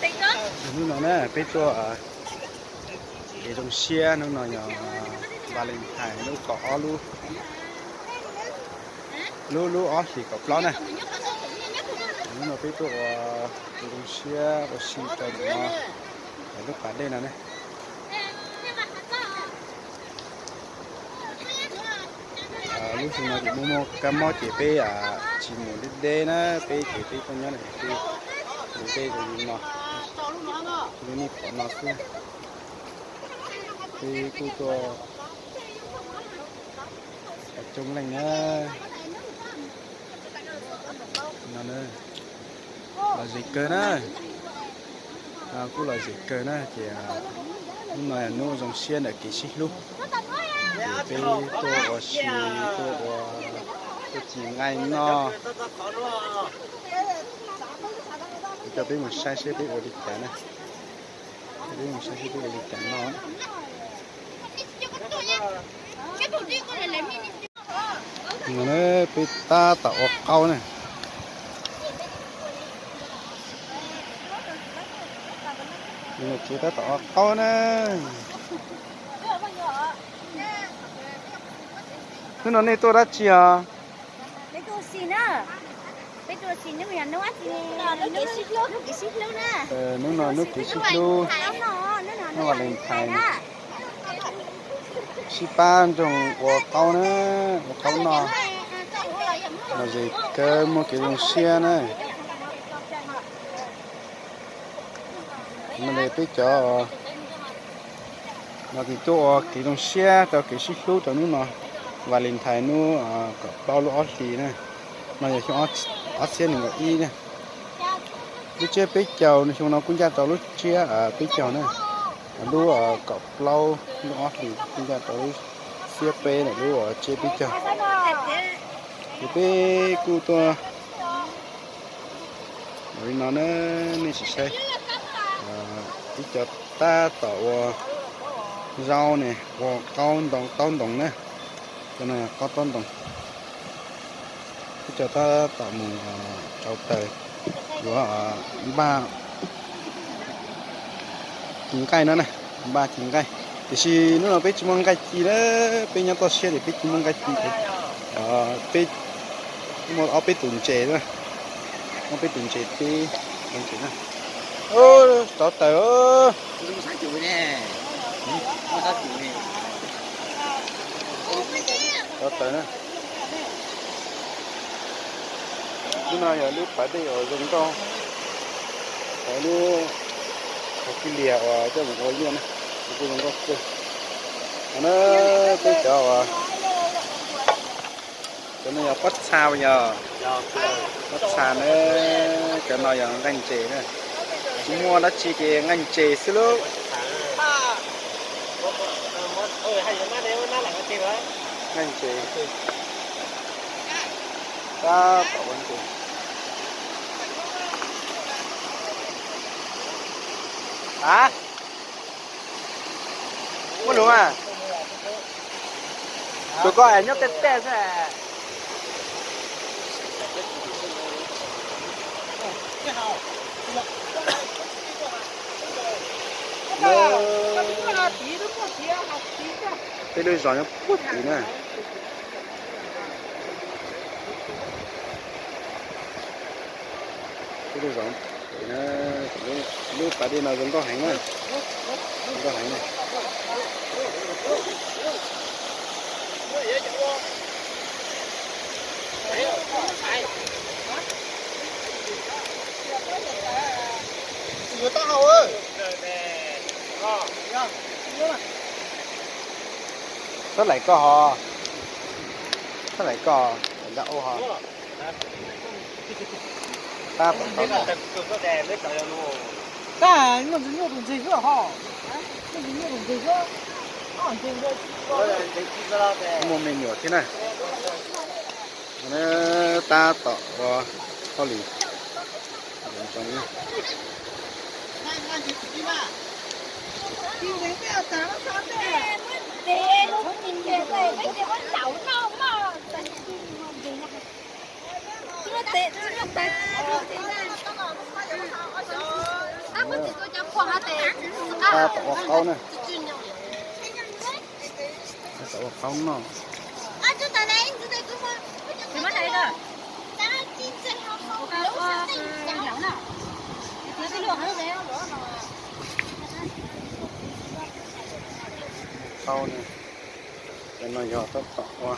Hnub no na peb tuaj kev zoo siab, hnub no yog Valentine lub kaum ob lub, lub lub ob hlis kaum plaub na. Hnub no peb tuaj ua kev zoo siab ua si rau ntawm no, lub pas dej no na. Lub xyoo no ces muaj muaj kab mob ces peb tsis mus deb deb na, peb ces peb tuaj nyob no, peb mus deb zoo li no, zoo li nej pom no xwb. Peb kuj tuaj coob leej na. No lom zem kawg na, kuj lom zem kawg na ces hnub no yog hnub zoo siab ntawm kev sib hlub, ces peb tuaj ua si, tuaj ua, tuaj ci nqaij noj. Coj peb mus saib seb peb ua li cas na, coj peb mus saib seb peb ua li cas noj. No peb tab tom ua qaub na. Tsev tab tom ua qaub na. Hnub no nej tuaj dab tsi os? Hnub no hnub kev sib hlub, hnub Valentine, sib pab nroog ua qaub na, ua qaub noj, lom zem kawg, muaj kev zoo siab na. No peb cov no ces tuaj ua kev zoo siab rau kev sib hlub rau hnub no, Valentine hnub kaum plaub lub ob hlis na, no yog xyoo ob txhiab nees nkaum ib na. Lub tsiab peb caug xyoo no kuj ncaj rau lub tsiab peb caug na, lub kaum plaub lub ob hlis kuj ncaj rau lub xiab peb na, lub tsiab peb caug. Ces peb kuj tuaj ua li no na, nej sim saib, peb cov tab tom ua zaub ne, ua qaub ntoo, taub ntoos na, cov no qaub taub ntoos. Peb cov tab tom mus rauv taws yuav npaj ci nqaij no na, npaj ci nqaij. Tiam sis hnub no peb tsis muaj nqaij ci na, peb nyob toj siab ces peb tsis muaj nqaij ci. Peb muaj ob peb tus ntses na, ob peb tus ntses peb ntses na. Rauv taws, rauv taws na. Lub no yog lub pas dej uas zoo nkauj, lub qhov kij lias uas coj mus ua liaj na, kuj zoo nkauj kawg. Qhov no peb cov uas, cov no yog pob txha yog, pob txha na, cov no yog nqaij ntses na. Tsis muaj dab tsi ces nqaij ntses xwb lauj. Nqaij ntses, tab tom ua ntses. A, muaj lus mas, tus ko nyob tej tej xwb. Tej lub zos nyob puag tid na. Tej lub zos, lub pas dej no zoo nkauj heev na, zoo nkauj heev na. Thab laim koj ho, thab laim koj, ua ho. Tab tom tau. Tab, nyuaj tus ntses xwb ho. Nyuaj tus ntses xwb. Muaj me nyuam thiab na. Tab tom ua hauj lwm. Tab tom ua qaub na. Tab tom ua qaub noj. Qaub na. Cov no yog tab tom ua.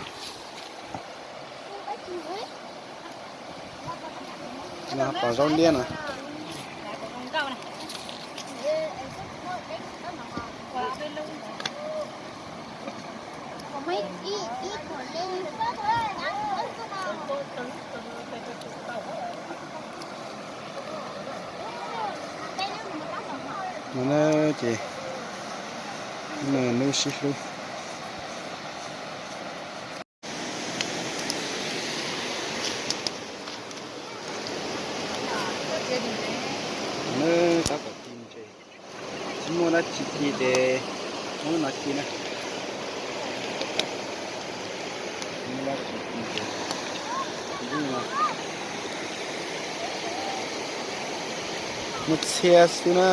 No pom zaub liab na. No ces nws nub sib hlub. Nws tab tom ci ntses, tsis muaj dab tsi ci ces muab no ci na. Tsis muaj dab tsi ci ces muab txhiab xwb na.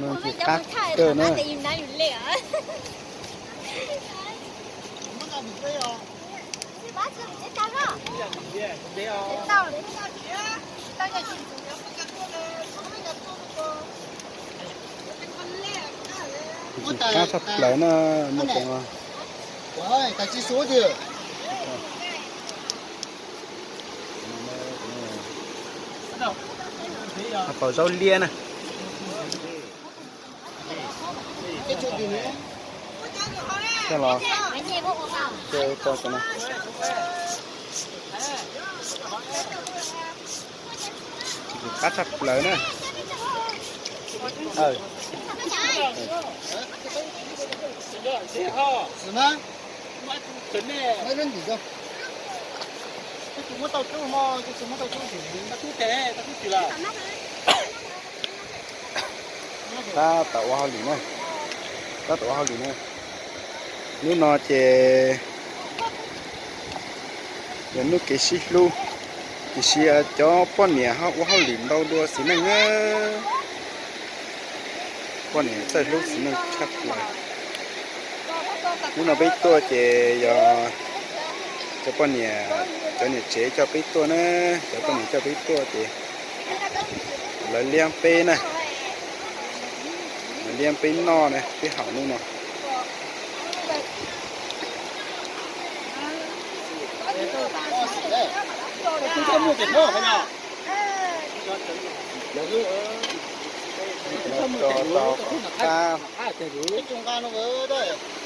No ces qab kawg na. Qab tshaj plaws na, muaj cov no. Pom zaub liab na. Thiaj los, thiaj tso cov no. Qab tshaj plaws na. Tab tom ua hauj lwm na, tab tom ua hauj lwm na. Hnub no ces yog hnub kev sib hlub, tiam sis cov poj niam ho ua hauj lwm ntau dua txiv neej na. Poj niam txawj hlub txiv neej tshaj plaws. Hnub no peb tuaj ces yog cov poj niam, cov niam tsev coj peb tuaj na, cov poj niam coj peb tuaj ces lawv liab peb na, lawv liab peb noj na, peb haus hnub no.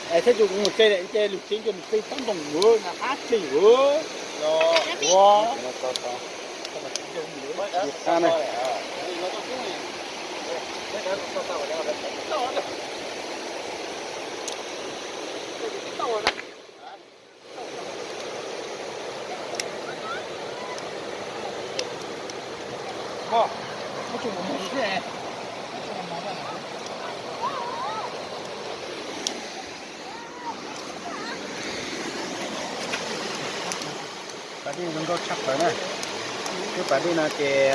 Thiab yus mus tsev lawm ces lwm tsev nco mus tsev tab ntoos ua na qab tsev ua. Ua qab na. Pas dej zoo nkauj tshaj plaws na. Lub pas dej no ces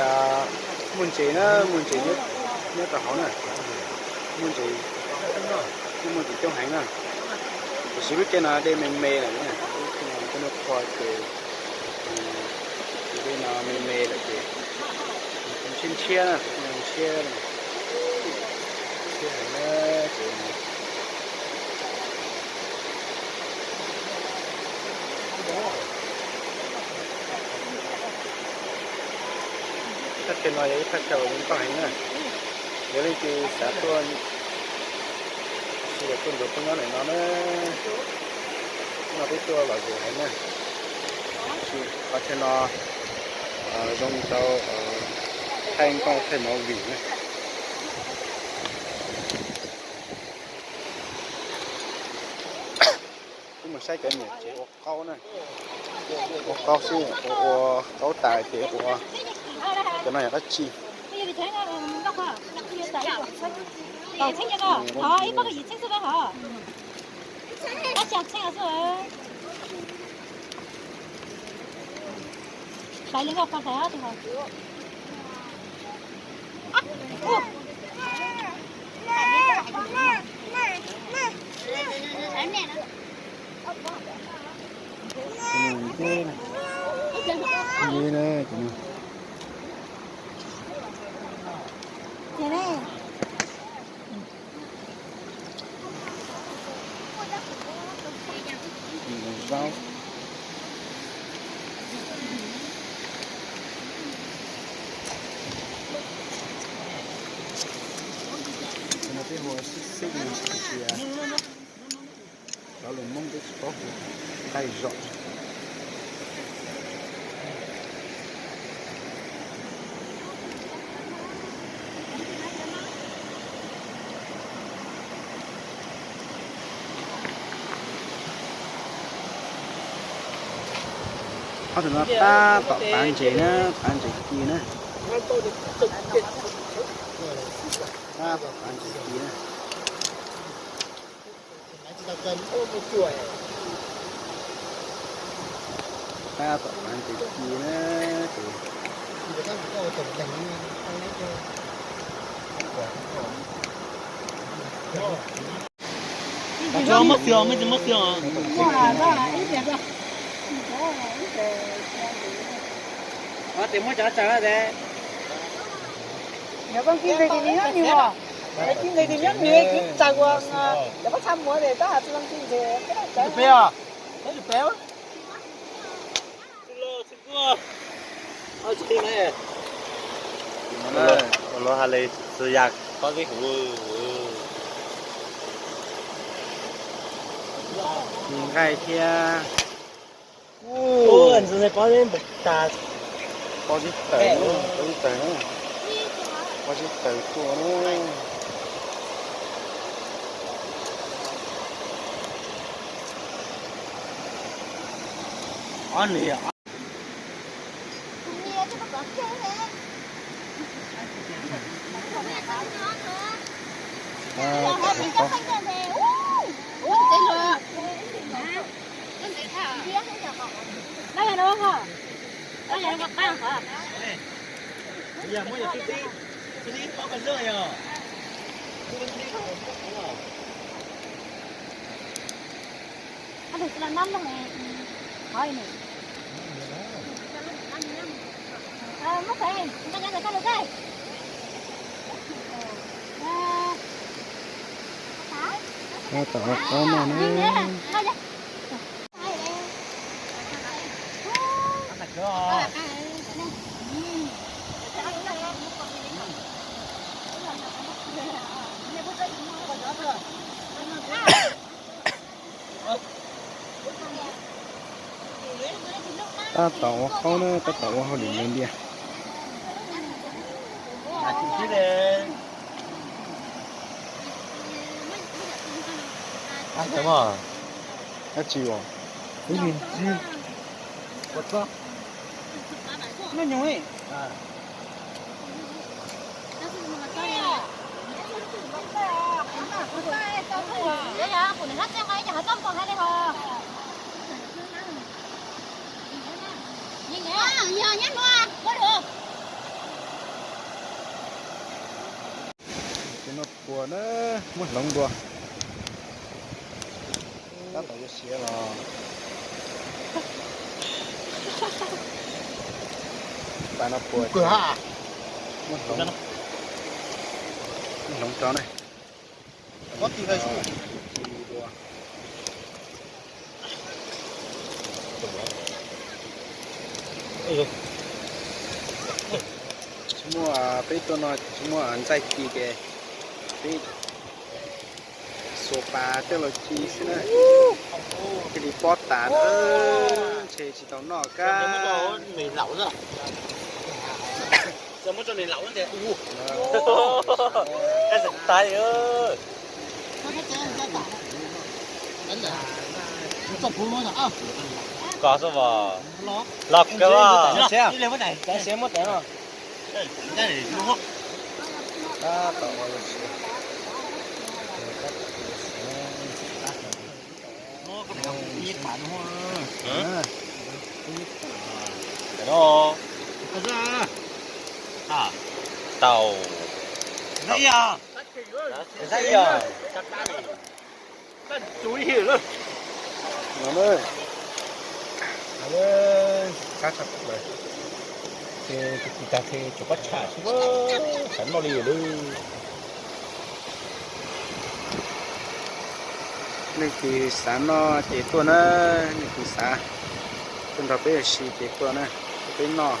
muaj ntses na, muaj ntses nyob rau hauv na. Muaj ntses, muaj ntses coob heev na. Tiam sis lub caij no dej me me lawm na, lub caij no cov no qhua ces dej no me me lawm ces ntshiab ntshiab na, ntshiab, ntshiab heev na ces thaj chaw no yog ib thaj chaw uas zoo nkauj heev na. Yog leej twg xav tuaj, xav tuaj ntxuav peb nyob ntawm no na, no peb tuaj lom zem heev na. Qhov chaw no zoo rau thaij nkauj thaij movie na. Wb mus saib cov niam tsev ua qaub na. Ua qaub xwb, ua qaub tas ces ua, cov no yog dab tsi? Kaum txheeb, thov ib pob yim txheeb xwb hov. Tab tsis txheeb xwb. Hlais li nkauj koj hlais tus hov. Peb hu xib xib no, cov lus Hmoob peb tsis paub hu nqaij zom. Ob tug no tab tom pav ntses na, pav ntses ci na. Tab tom pav ntses ci na. Tab tom pav ntses ci na. Muab xyoo, muab xyoo. Ces muab cov tsaws na. Cov koj kib ntses ces nws nyob nws os. Kib ntses ces nyob nws, kib tsaws ua cov pob txha muav ces tab tsis tau kib ntses. Luag has li xwb yog pob zeb huv, nqaij thiab. Pob zeb taws, pob zeb taws, pob zeb taws tuaj. Tab tom ua qaub noj na. Tab tom ua qaub na, tab tom ua hauj lwm ntiag ntiag. Dab tsi os? Tus no puas na, muab hloov dua. Tab tom yuav siav los. Tus no puas, muab hloov, muab hloov tso na. Tsis muaj, peb tuaj no tsis muaj ntxaij ci ces peb xuas pas coj los ci xwb na. Cia li pob tas na, ntshe tsis tau noj kab. Kos xwb os. Los kawg os. Siav muab tev no. Tab tom ua lub siav, tab tom ua lub siav. Tau. No na, kab tshaj plaws. Ces tus tag ces cov pob tshaj xwb, xav noj li lawm. Leej twg xav noj ces tuaj na, leej twg xav tuaj nrog peb ua si ces tuaj na, tuaj peb noj.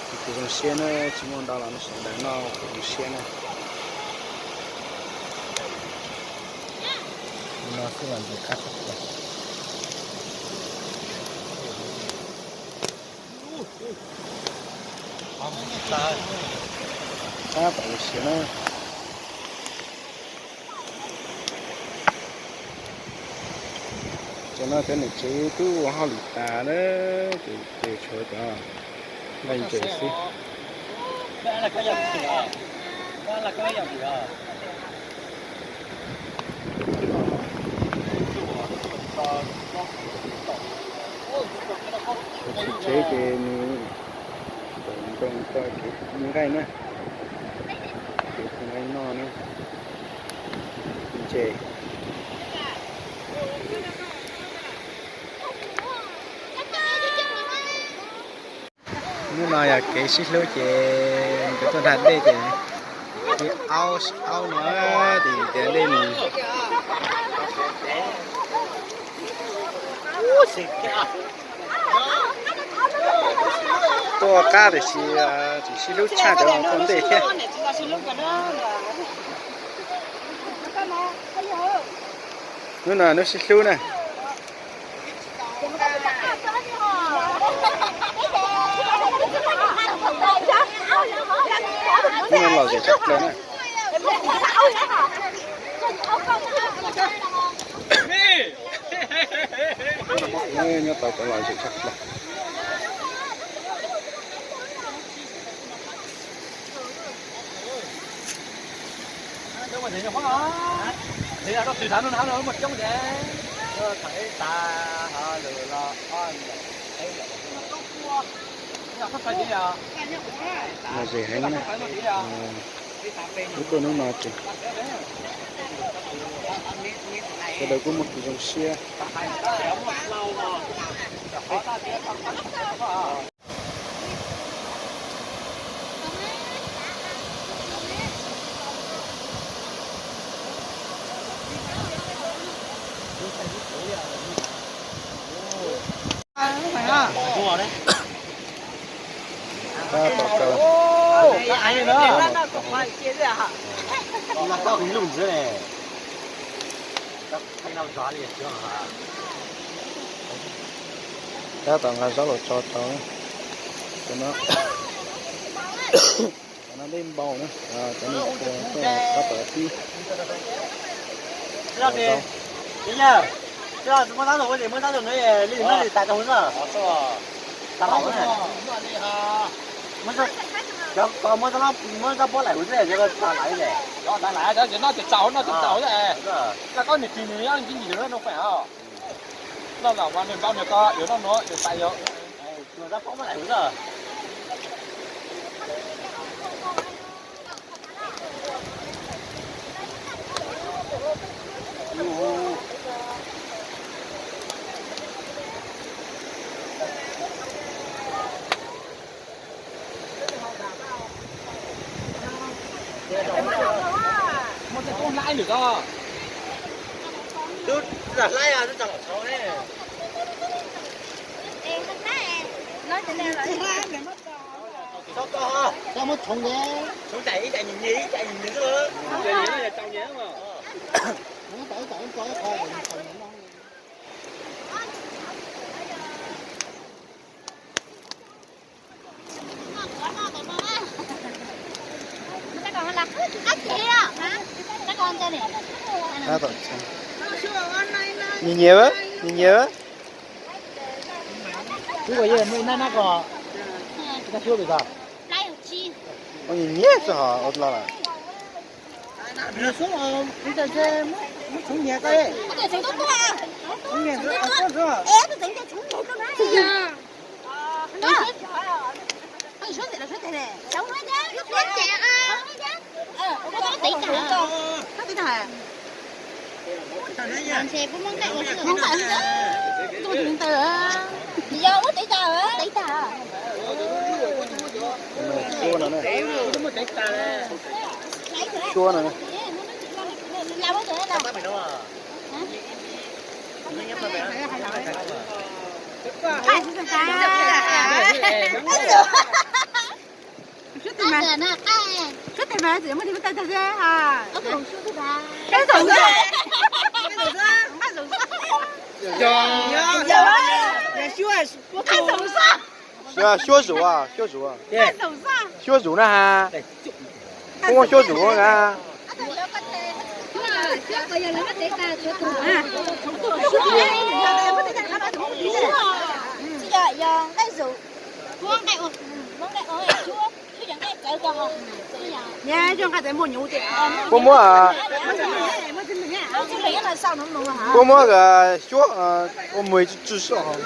Tus zoo siab na, tsis muaj ntau los sawv daws noj tus zoo siab na. No xwb los ntxim qab tshaj plaws. Tab tom ua siav na. Cov no cov niam tsev twb ua hauj lwm tas na, ces tshuav cov nqaij ntses xwb. Tsis tsev ces nws tawm ntoo tau kev nqaij na, kev nqaij noj na, ntses. Hnub no yog kev sib hlub ces nkawd tuaj nrhaj dej ces sib aub sib aub no, ces tias dej nws tuaj qab tiam sis tseem sib hlub tshaj cov ua ntej thiab. Hnub no hnub sib hlub na. Hnub no lom zem tshaj plaws na. Nyob tau cov lom zem tshaj plaws. Lom zem heev na. Wb tuaj hnub no ces sawv daws kuj muaj kev zoo siab. Tab tom kaw. Tab tom nqa zaub los tso rau. Cov no, cov no dej npau na, cov no tab tom pib. Muaj tej tub hlab lwm ko. Tub hlab, tub txog los tshauv ne. Txhob koj, txhob muab tshauv ne. Tshauv cais ib cais nyias nyias, ib cais nyias nyias xwb. Tab tom tshee. Nyias nyias, nyias nyias. Twb ua yeej muaj ib nab nab ko, nab xyuab pes tsawg? Nyiam nyiam xwb hos ua dlog lawm. Suab no. Suab tes mas, suab tes mas txawm muaj tes muaj taw tag xwb ha. Suab zus, suab zus, suab zus na ha. Kuj muaj suab zus na. Puab muab, puab muab suab ua muag tsw soj.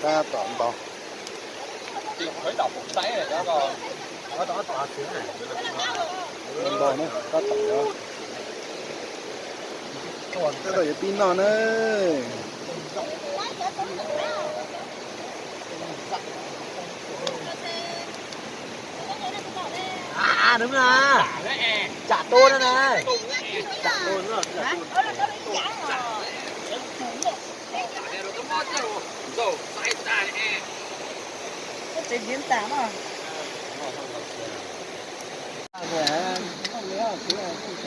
Tab tom ntaus. Ntaus na, tab tom ntaus. Tab tom yuav pib noj na. Tsam tua na.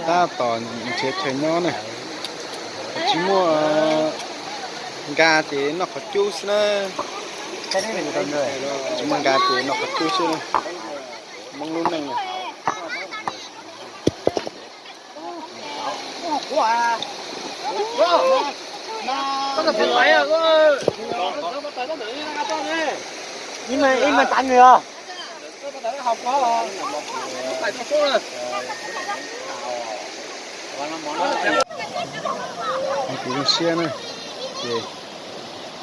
Tab tom nrhiav chaw nyob na. Tsis muaj nkag ces noj qhov cub xwb na. Tsis muaj nkag ces noj qhov cub xwb na. Hmoob lub neej. Ib mas tav nws os. Kuv zoo siab na, ces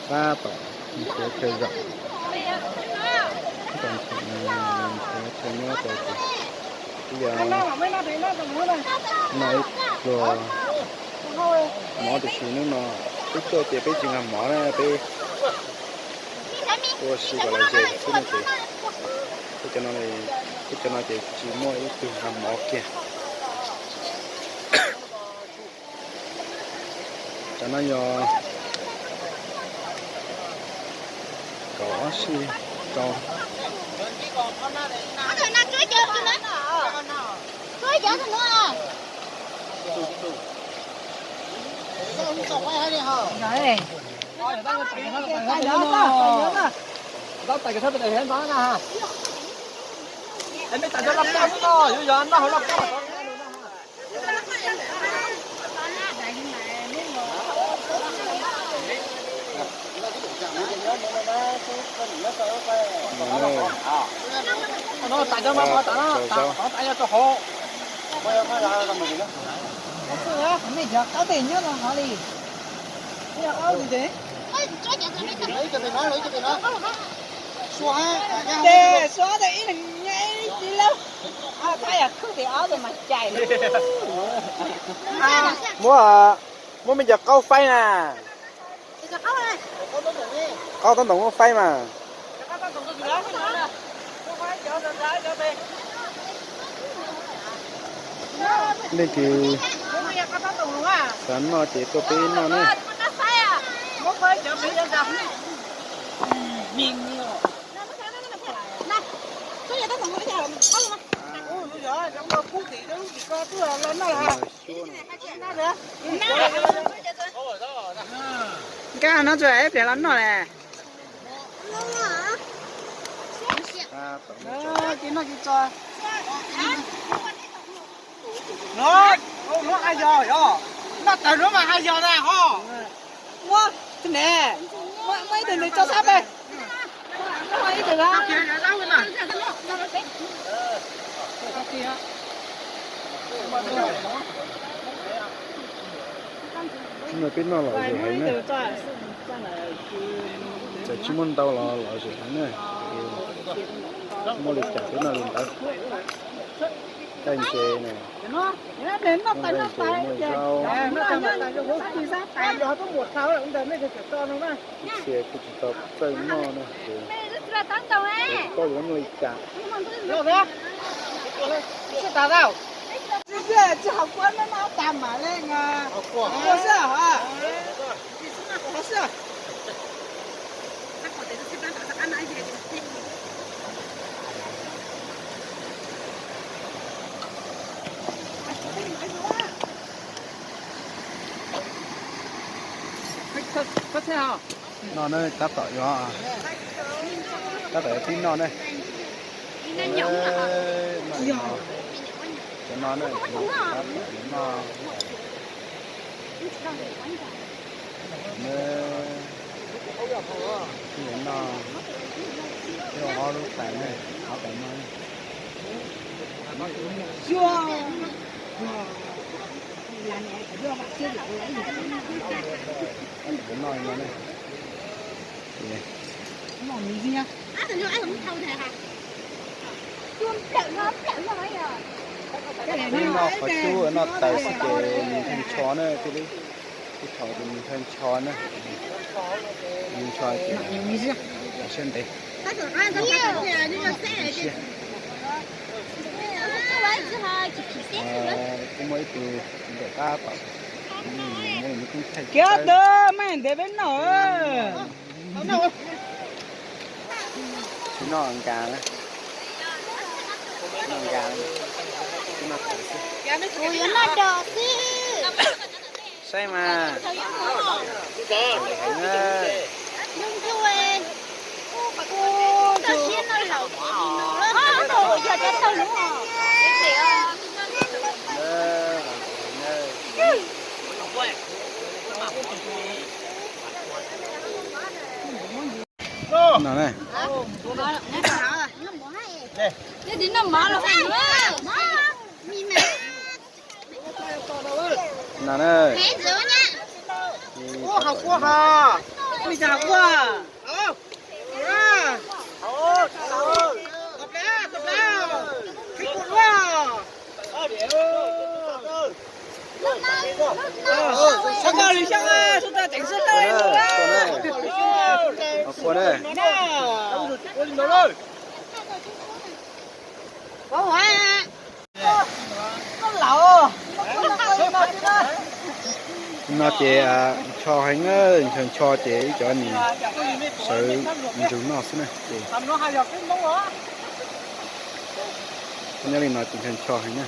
tab tom nrhiav chaw zaum, tab tom nrhiav chaw nyob rau ces ib yam no ib pluag mov tiam sis hnub no peb tuaj ces peb tsis nqa mov na, peb ua si kom lom zem xwb no ces peb cov no, peb cov no ces tsis muaj ib tug nqa mov kiag. Cov no yog kaum ob sij rau. Muab, muab me cov qaub faib na. Qaub taub ntoos muab faib mas. Leej twg xav noj ces tuaj peb noj na. Nkag no tsuas ib pliag los noj le. Ces noj ces tso. Noj, noj haj yog yog, noj tawm no mas haj yog na ho. Muab ne, muab ib tug nws tso sab pem. Peb noj los zoo heev na. Txawm tsis muaj ntau los los zoo heev na. Muaj li cas peb noj li ntawd. Nqaij ntses ne, nqaij ntses muaj zaub, ib txhia kuj tsis tau txawj noj na ces kuj tsis paub yuav noj li cas. No ne tab tom yuav, tab tom yuav pib noj ne. Cov no ne, tab tom yuav noj. Noj, ob lub tais ne, ob tais noj. Noj no ne. Noj qhov cub noj taws xwb ces nws ntshai ntsho na, thiaj li ib thaum ces nws ntshai ntsho na. Nws ntshai ces siab ntev. Kuj muaj ib tug ntawm qab tom, muab nws koob thaij kiag tawm, maj ntev peb noj. Tsis noj nkas, noj nkas, tsis noj taws xwb. Kuv yuav noj dos xwb. Saib mas. No ne. No ne. No ces ncho heev na, ncho ncho ces ib cov nis sawv ntsug noj xwb na ces nyob li no ces ncho ncho heev na.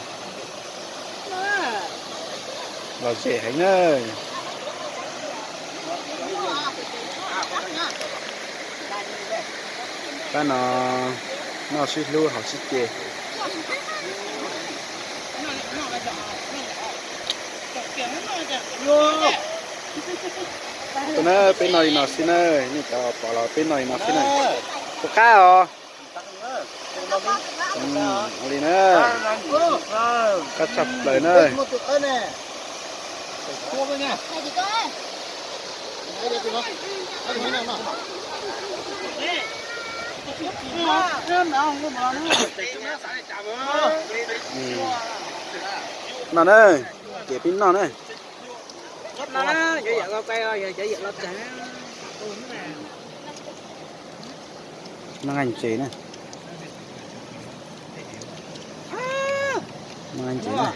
Los ze heev na. Pab no noj sib hlub haus sib ce. Tus na peb noj li no xwb na, nej cov pom los peb noj li no xwb na. Tus qab os. Ua li na. Qab tshaj plaws na. No na, ces peb noj na. Noj nqaij ntses na. Noj nqaij ntses na.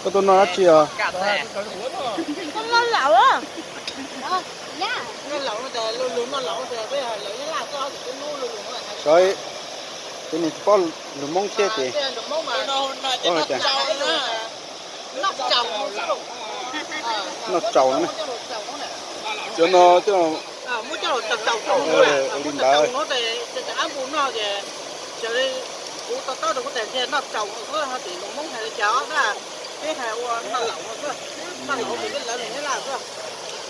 Koj tuaj noj dab tsi os? Saib, ces nws tsis paub lus Hmoob thiab ces. Noj tsaus no, cov no coj ua li ntawd.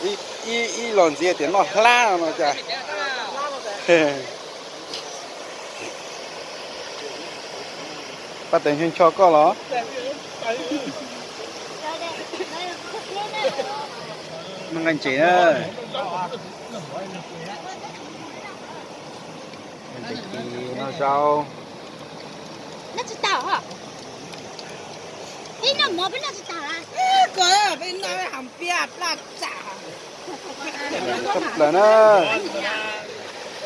Ib los ntxiv tias noj hlab no cas. Paj Teev Ncho koj los? Noj nqaij ntses na. Noj zaub. Tshaj plaws na.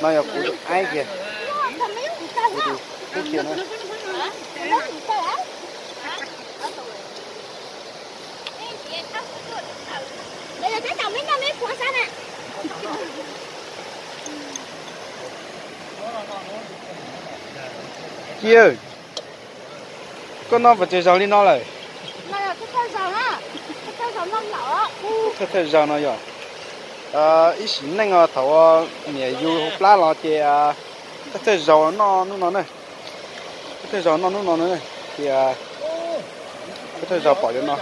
No yog kuv aib kiag. Kuv tus tub kiag na. Ci, koj noj puas tsawg zaus li no lawm? Thawj thawj zaus no yog ib sim neej thaum niam yug plab los ces thawj thawj zaus noj hnub no na. Thawj thawj zaus noj hnub no na, ces Thawj thawj zaug pom cov no.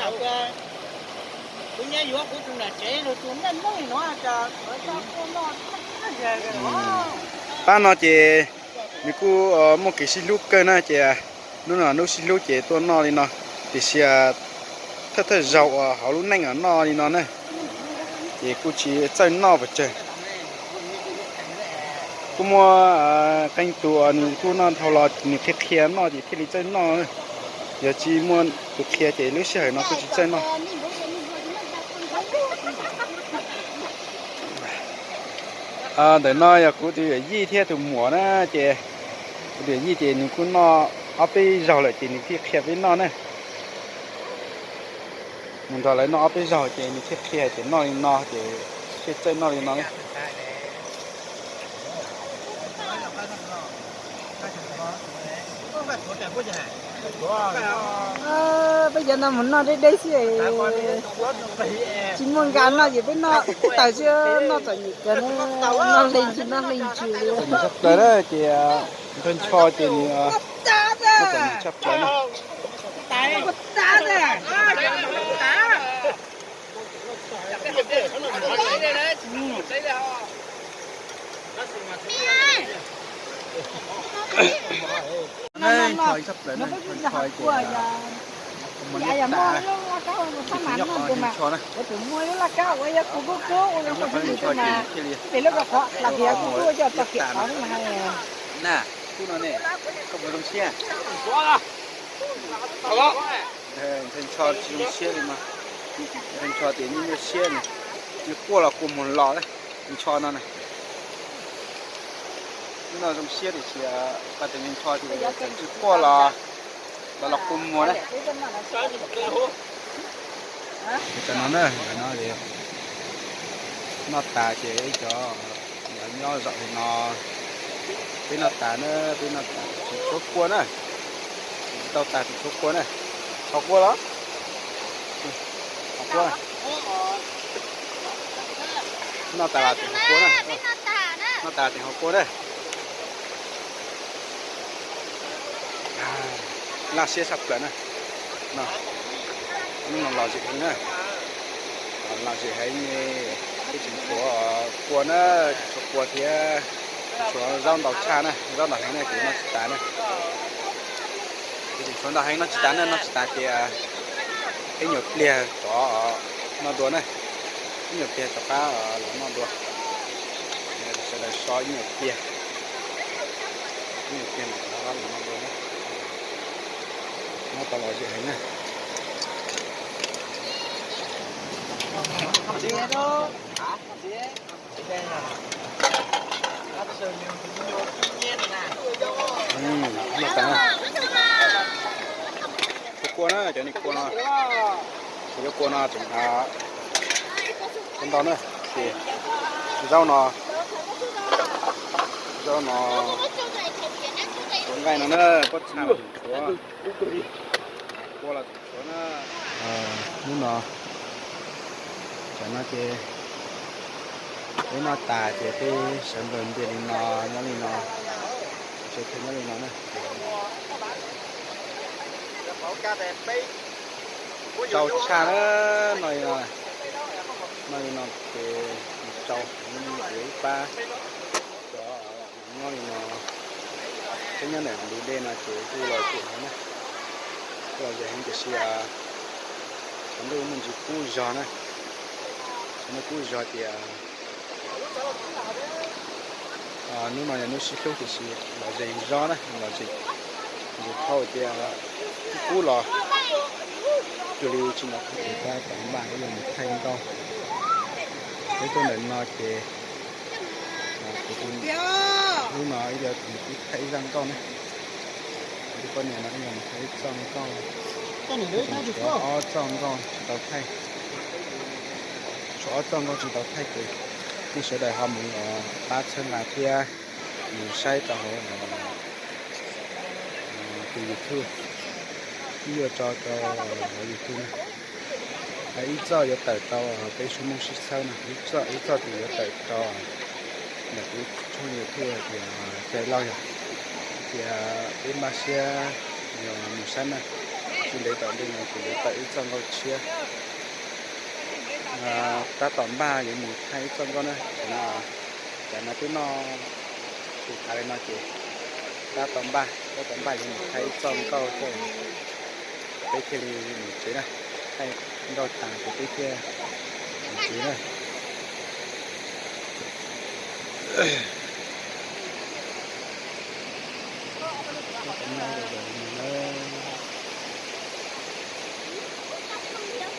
Pab no ces nws kuj muaj kev sib hlub kawg na ces hnub no hnub sib hlub ces tuaj noj li no. Tiam sis thawj thawj zaug uas hauv lub neej uas noj li no na, ces kuj tsis txawj noj pes tsawg. Kuj muaj qee tus uas nws kuj noj dhau los nws qhia qhia noj ces thiaj li txawj noj. Yog tsis muaj tus qhia ces lub sij hawm no kuj tsis txawj noj. Ntawm no yog kuv tus yawm yij thiab tus muam na, ces kuv tus yawm yij ces nws kuj noj ob peb zaug lawm ces nws thiaj qhia peb noj na. Mus nrog lawv noj ob peb zaug ces nws thiaj qhia tias noj li no ces thiaj txawj noj li no. Peb cov no mus noj deb deb xwb, tsis muaj nqa noj ces peb noj taws xwb, noj txom nyem kawg, noj hle ntsis noj hle ntsis li. Txom nyem tshaj plaws na ces nrog ncho ces nws txom nyem tshaj plaws na. Ncho tshaj plaws na, ncho ces muaj liab tas, ces nyob qhov ncho na, nyob qhov ncho ces thiaj li mus liab tas na. Kub no ne, koj puas zoo siab? Ncho tsis zoo siab li mas, ncho tias nyuaj nyuaj siab ne, nws quaj los kua muag los na, ncho no na. Noj zoo siab tiam sis pab tus me ncho ces tseem tsis quaj los, los los kua muag na. Cov no na, no noj tas ces ib cov nyob zaum li no, peb noj tas na, peb noj tas tseem tshuav kua na, tsis tau tas tseem tshuav kua na. Ho kua los? Ho kua. Noj tas los tseem ho kua na. Noj tas los tseem ho kua na. Laj siab tshaj plaws na. Hnub no lom zem heev na. Lom zem heev, peb tseem tshuav kua na, tshuav kua thiab tshuav zaub ntau tshaj na, zaub ntau heev na ces noj tsis tas na. Peb tseem tshuav ntau heev noj tsis tas na, noj tsis tas ces ib nyuag pliag rov noj dua na. Ib nyuag pliag rov qab los noj dua. Sawv daws so ib nyuag pliag, ib nyuag pliag mam rov qab los noj dua na. Nyob tau lom zem heev na. Noj tas na. Tshuav kua na, cov niag kua no, cov kua no tseem tshuav ntau na. Ces zaub no, zaub no, tshuav nqaij no na, pob txha los tseem tshuav, kua los tseem tshuav na. Hnub no, tam no ces peb noj tas ces peb sawv nplaws ntiag li no, nyob li no, sawv nyob li no na. Tsau tshaj na, noj li no, noj li no ces tsau, ces ib pab cov nyob li no, peb nyob ntawm ntug dej no ces kuj lom zem heev na, kuj lom zem heev tiam sis tshav ntuj muaj ntsis kub zog na, tshav ntuj kub zog ces hnub no yog hnub sib hlub tiam sis lom zem zog na, lom zem ntsis dhau tias kub los cuag li tsis nov qhov tseem tab tom npaj yuav mus thaij nkauj. Peb tuaj ntawm no ces hnub no ib tus mus thaij ib zaj nkauj na, tus poj niam no ib yog mus thaij ib zaj nkauj, tshuav ob zaj nkauj tsis tau thaij, tshuav ob zaj nkauj tsis tau thaij ces nej sawv daws ho mus pab txhawb nqa thiab mus saib rau hauv tus YouTube, ib yuav tso rau hauv YouTube na. Ib zaj yuav tawm rau peb suab Hmoob sib txhawb no, ib zaj tes yuav tawm rau ntawm kuv tshooj YouTube hais tias Cai Lauj yog, tias peb npaj siab yog mus saib na. Ntev tom ntej no ces yuav tawm ib txoj nkauj tshiab, tab tom npaj yuav mus thaij ib txoj nkauj na. Cov no twb noj su tas li no ces tab tom npaj, tab tom npaj yuav mus thaij ib txoj nkauj xwb, peb thiaj li mus tsev na. Thaij nkauj tas ces peb thiaj mus tsev na. Tab tom noj nkauj tas li no na.